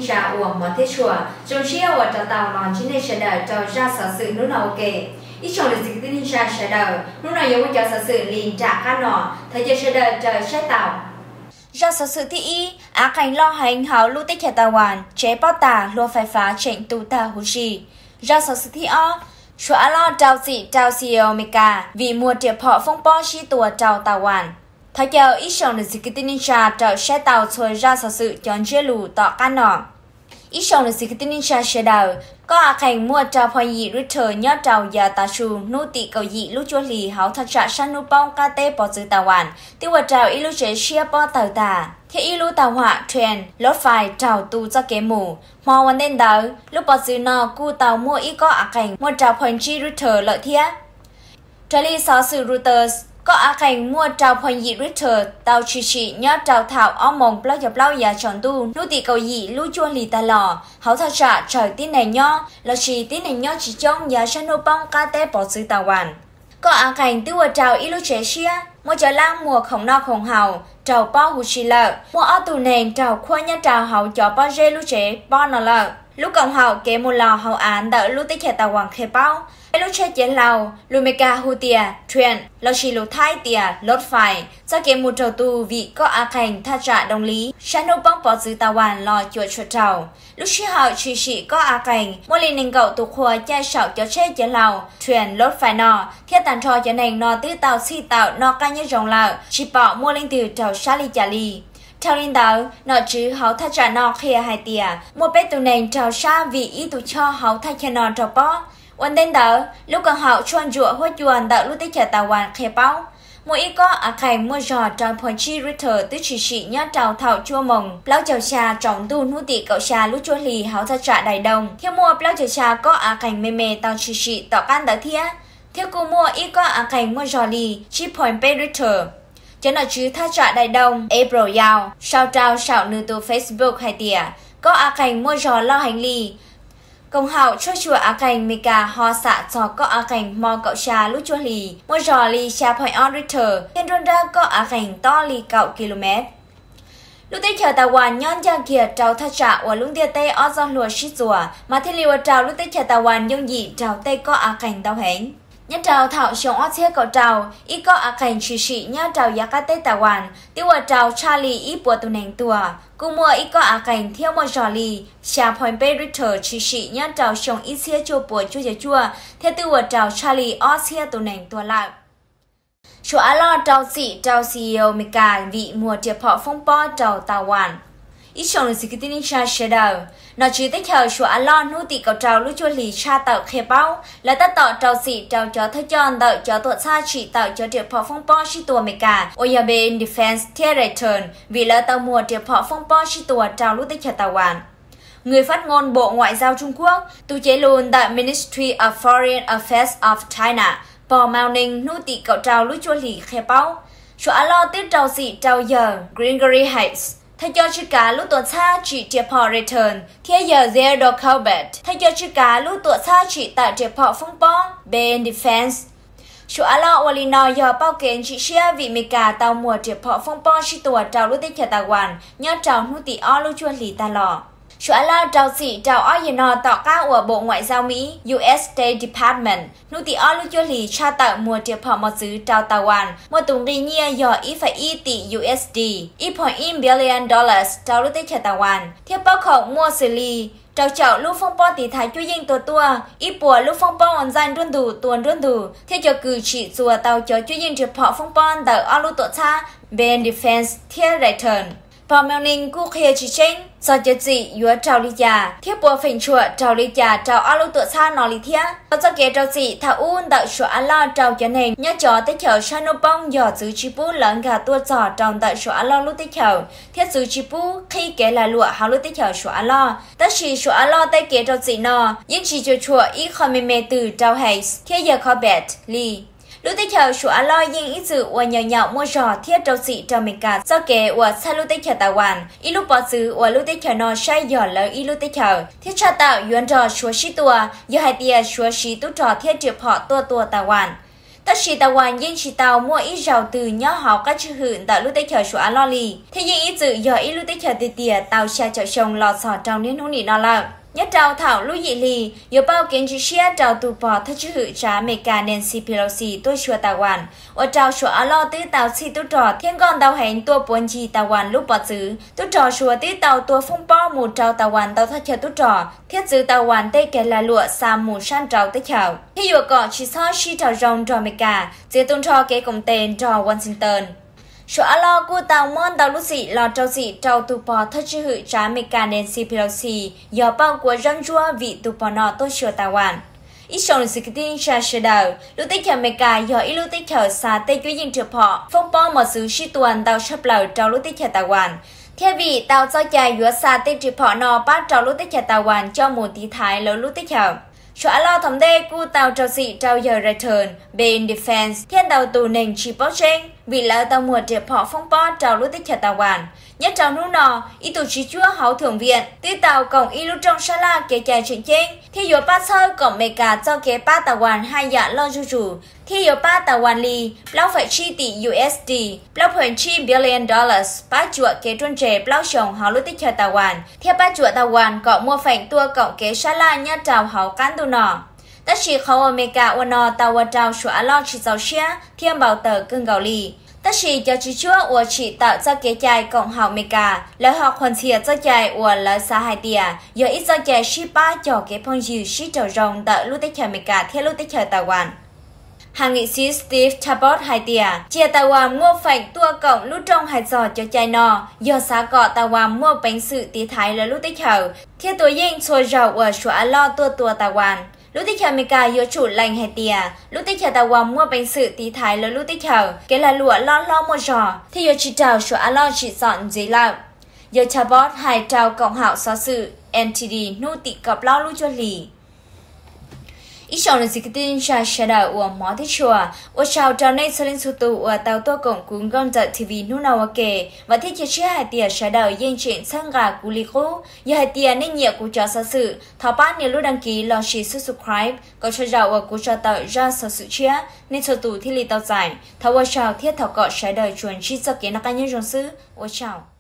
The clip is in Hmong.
Tsa uas hmov thiab tshua, zoo siab uas rov tau los ntsib nej sawv daws rau zaj xov xwm hnub no ua ke. Ib tsoom niam txiv kwv tij neej tsa sawv daws, hnub no yuav muaj cov xov xwm li nram qab no, thov caw sawv daws raws saib tau. Zaj xov xwm thib ib, av qeeg loj heev hauv lub teb chaws Taiwan, tsev pob tag, hlua fais fav tseem tu tag huv si. Zaj xov xwm thib ob, Suav av loj rau txim rau C E O Amelikas vim muag riam phom foob pob sib tua rau Taiwan. Thov caw ib tsoom niam txiv kwv tij neej tsa raws saib tau txhua zaj xov xwm cov ntsiab lus tom qab no. Ib tsoom niam txiv kwv tij neej tsa sawv daws, kob av qeeg muaj rau point yim Richter nyob rau yav tav su hnub tim kaum yim lub cuaj hlis hauv thaj tsam sab hnub poob qab teb pov txwv Taiwan twb ua rau ib lub tsev siab pob tawg tag thiab ib lub tag huam train, lov fais raug tu txoj kev mus. Hmo ua ntej ntawd, lub pov txwv no kuj tau muaj ib kob av qeeg muaj rau point tsib Richter lawm thiab. Raws li xov xwm Reuters, kob av qeeg muaj rau point yim Richter tau tshwm sim nyob rau thaum ob moos plaub caug plaub yav tsaus ntuj hnub tim kaum yim lub cuaj hlis tag los hauv thaj tsam tsawg tib neeg nyob lossis tib neeg nyob tsis coob yav sab hnub poob qab teb pov txwv Taiwan. Kob av qeeg twb ua rau ib lub tsev siab, muaj cov lab muag khoom noj khoom haus raug pob huv si lawm, muaj ob tug neeg raug khuab nyob rau hauv cov pob zeb lub tsev pob no lawm. Lub koom haum kev mus los hauv av ntawm lub teb chaws Taiwan qhia paub, peb lub tsheb ciav hlau, lus Amelikas hu tias train lossis lus Thaib tias lov fais, txoj kev mus raug tu vim kob av qeeg thaj tsam Doo Li sab hnub poob pov txwv Taiwan los cuam tshuam raug. Lub sij hawm tshwm sim kob av qeeg muaj li nees nkaum tus qhua caij saum cov tsheb ciav hlau, train, lov fais no, thiab tag nrho cov neeg no twb tau txhij tawm noj qab nyob zoo lawm, tsis pom muaj leej twg raug sab li cas li. Dhau li ntawd, nom tswv hauv thaj tsam no qhia hais tias muaj peb tus neeg raug sab vim ib tus choj hauv thaj chaw no raug pob. Ua ntej ntawd, lub koom haum tshuaj ntsuam huab cua ntawm lub teb chaws Taiwan qhia paub, muaj ib kob av qeeg muaj zog rau point tsib Richter twb tshwm sim nyob rau thaum cuaj moos plaub caug xya tsaus ntuj hnub tim kaum xya lub cuaj hlis hauv thaj tsam Dai Doo, thiab muaj plaub caug xya kob av qeeg me me tau tshwm sim tom qab ntawd thiab, thiab kuj muaj ib kob av qeeg muaj zog li tsib point peb Richter. Cov nom tswv thaj tsam Dai Doo, April Yau, sau rau saum nws tus Facebook hais tias kob av qeeg muaj zog loj heev li. Koom haum tshuaj xyuas av qeeg Amelikas ho xam txog kob av qeeg hmo kaum xya lub cuaj hlis muaj zog li xya point ob Richter thiab nruab nrab kob av qeeg tob li kaum kilomev. Lub teb chaws Taiwan nyob ncaj kiag rau thaj tsam uas lub ntiaj teb ob txoj hlua sib txuas, mas thiaj li ua rau lub teb chaws Taiwan yooj yim raug tej kob av qeeg ntau heev. Nyob rau thaum xyoo ob txhiab kaum rau, ib kob av qeeg tshwm sim nyob rau yav qab teb Taiwan twb ua rau tshaj li ib puas tus neeg tuag. Kuj muaj ib kob av qeeg thiab muaj zog li xya point peb Richter tshwm sim nyob rau xyoo ib txhiab cuaj puas cuaj caum cuaj thiab twb ua rau tshaj li ob txhiab tus neeg tuag lawm. Suav av loj rau txim rau C E O Amelikas vim muag riam phom foob pob rau Taiwan. Ib tsoom niam txiv kwv tij neej tsa sawv daws, nom tswv teb chaws Suav av loj hnub tim kaum rau lub cuaj hlis tshaj tawm qhia paub, lawv tab tom rau txim rau cov thawj coj ntawm cov tuam txhab tsim tawm cov riam phom foob pob sib tua Amelikas uas yog BAE Defense thiab Raytheon vim lawv tau muag riam phom foob pob sib tua rau lub teb chaws Taiwan. Người phát ngôn Bộ Ngoại giao Trung Quốc, tus cev lus ntawm Ministry of Foreign Affairs of China, Paul Mao Ning hnub tim kaum rau lub cuaj hlis qhia paub, Suav av loj twb rau txim rau yawg Gregory Hayes, thawj coj tswj kav lub tuam txhab tsim riam phom Raytheon, thiab yawg Theodore Colbert, thawj coj tswj kav lub tuam txhab tsim tawm riam phom foob pob BAE Defense. Suav av loj ua li no yog pauj kev ntsim siab vim Amelikas tau muag riam phom foob pob sib tua rau lub teb chaws Taiwan nyob rau hnub tim ob lub cuaj hlis tag los. Suav av loj rau txim rau ob yam no tom qab uas Bộ Ngoại giao Mỹ, U S State Department, hnub tim ob lub cuaj hlis tshaj tawm muag riam phom mos txwv rau Taiwan muaj tus nqi nyiaj yog ib phais ib tim U S D, ib point ib billion dollars rau lub teb chaws Taiwan, thiab paub khoom muaj xws li rau caum lub foob pob tiv thaiv cuab yeej tua tuaj, ib puas lub foob pob ua ntxaij nruab ntug tua nruab ntug, thiab cov kws tsim txuas tau cov cuab yeej riam phom foob pob ntawm ob lub tuam txhab BAE Defense thiab Raytheon. Paul Mao Ning kuj qhia tsis tseeb txog cov txim yuav raug li cas thiab puas feem tshuam raug li cas rau ob lub tuam txhab no li thiab. Txoj kev rau txim thaum ub ntawm Suav av loj rau cov neeg nyob cov teb chaws sab hnub poob yog txwv tsis pub lawv nkag tuaj txog rau ntawm Suav av loj lub teb chaws thiab txwv tsis pub qhib kev lag luam hauv lub teb chaws Suav av loj. Tab sis Suav av loj tej kev rau txim no yeej tsis cuam tshuam ib qho me me twg rau Hayes thiab yawg Colbert li. Lub teb chaws Suav av loj yeej ib txwm ua nyaum nyaum muaj zog thiab rau txim rau Amelikas txoj kev uas txhawb lub teb chaws Taiwan, ib lub pov txwv uas lub teb chaws no saib yog lawv ib lub teb chaws, thiab tshaj tawm yuav nrog Suav sib tua yog hais tias Suav siv tub rog thiab riam phom tuaj tua Taiwan. Tab sis Taiwan yeej tsis tau muaj ib zaug twg nyob hauv qab tswj hwm ntawm lub teb chaws Suav av loj li, thiab yeej ib txwm yog ib lub teb chaws tiag tiag tau xya caum xyoo los txog rau niaj hnub nim no lawm. Nyob rau thaum lub yim hli, yuav pauj kev ntxhov siab rau tus pog thawj tswj hwm tsav Amelikas Nancy Pelosi tuaj xyuas Taiwan, ua rau Suav av loj twb tau txhij tub rog thiab nkauj ntau heev tuaj puav ncig Taiwan lub pov txwv. Tub rog Suav twb tau tua foob pob mus rau Taiwan ntau thaj chaw tub rog thiab txwv Taiwan tej kev lag luam xa mus sab nraud teb chaws, thiab yuav kom tsis txhob sib raug zoo nrog Amelikas txiav tu nrho kev koom tes nrog Washington. Suav av loj kuj tau muab ntau lub txim los rau txim rau tus pog thawj tswj hwm tsav Amelikas Nancy Pelosi yog pauj kua zaub ntsuab vim tus pog no tuaj xyuas Taiwan. Ib tsoom niam txiv kwv tij neej tsa sawv daws, lub teb chaws Amelikas yog ib lub teb chaws xa tej cuab yeej riam phom foob pob mos txwv sib tua ntau tshaj plaws rau lub teb chaws Taiwan, thiab vim tau txoj cai yuav xa tej riam phom no pab rau lub teb chaws Taiwan coj mus tiv thaiv lawv lub teb chaws. Suav av loj thaum ntej kuj tau rau txim rau yawg Reuters Beijing Defense thiab ntau tus neeg tsis paub tseeb vim lawv tau muag riam phom foob pob rau lub teb chaws Taiwan. Nyob rau hnub no, ib tug tswv cuab hauv Thượng viện twb tau koom ib lub rooj sab laj kev cai tseem ceeb thiab yuav pab txhawb kom Amelikas txoj kev pab Taiwan haj yam loj zuj zus, thiab yuav pab Taiwan li plaub feem tsib tỷ U S D, plaub point tsib billion dollars, pab cuam kev ruaj ntseg plaub xyoos hauv lub teb chaws Taiwan thiab pab cuam Taiwan kom muaj feem tuaj koom kev sab laj nyob rau hauv qab ntuj no. Tab sis qhov uas Amelikas ua no tau ua rau Suav av loj tsis txaus siab thiab npau taws kawg nkaus li. Tab sis cov tswv cuab uas tsim tawm txoj kev cai koom haum Amelikas, lawv ho qhuas ntxhias txoj cai uas lawv xav hais tias yog ib txoj cai sib pab cog kev phooj ywg sib raug zoo ntawm lub teb chaws Amelikas thiab lub teb chaws Taiwan. Hais ngim xis Steve Chabot hais tias cia Taiwan muaj feem tuaj koom lub rooj hais txog cov cai no yog xav kom Taiwan muaj peev xwm tiv thaiv lawv lub teb chaws thiab tua yeej txhua zaug uas Suav av loj tuaj tua Taiwan. Lub teb chaws Amelikas yuav tsum lees hais tias lub teb chaws Taiwan muaj peev xwm tiv thaiv lawv lub teb chaws, kev lag luam loj hlob muaj zog thiab yuav tsis raug Suav av loj tsim txom ntxiv lawm. Yawg Chabot hais rau koom haum xov xwm N T D hnub tim kaum plaub lub cuaj hli. Ib tsoom niam txiv kwv tij neej tsa sawv daws uas hmov thiab tshua, ua tsaug rau nej txhua leej txhua tus uas tau tuaj koom kuv nkauj ntawm T V hnub no ua ke. Vam thiab cia siab hais tias sawv daws yeej tseem txhawb nqa kuv li qub. Yog hais tias nej nyiam kuv cov xov xwm, thov pab nias lub đăng ký lossis subscribe kom tso zam uas kuv tso tawm zaj xov xwm tshiab. Nej txhua tus thiaj li tau txais. Thov ua tsaug thiab thov kom sawv daws tsuas ntsib txoj kev noj qab nyob zoo xwb. Ua tsaug.